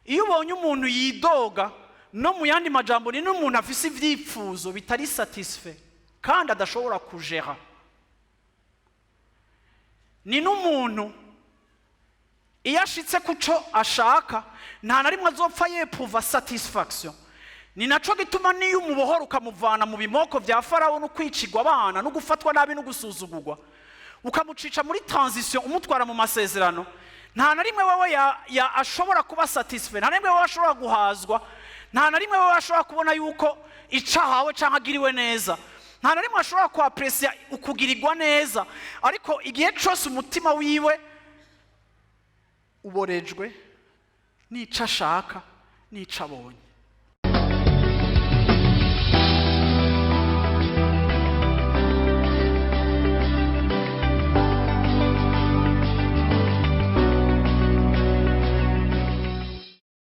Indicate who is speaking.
Speaker 1: Iyo ubonye umuntu yidoga, no mu yandi majambo, ni n'umuntu afise ivyipfuzo bitari satisfait kandi adashobora kujera. Ni n'umuntu iyo ashitse ku co ashaka, nta na rimwe azopfa yéprouva satisfaction. Ni naco gituma niyo umubohora, ukamuvana mu bimoko vya Farawo no kwicigwa abana no gufatwa nabi no gusuzugurwa, ukamucica muri transition, umutwara mu masezerano, nta na rimwe wewe ya ashobora kuba satisfait, nta na rimwe wewe ashobora guhazwa, nta na rimwe wewe ashobora kubona yuko icahawe canke agiriwe neza, nta na rimwe ashobora kwapprécia ukugirirwa neza. Ariko igihe cose umutima wiwe uborejwe n'ico ashaka n'ico abonye.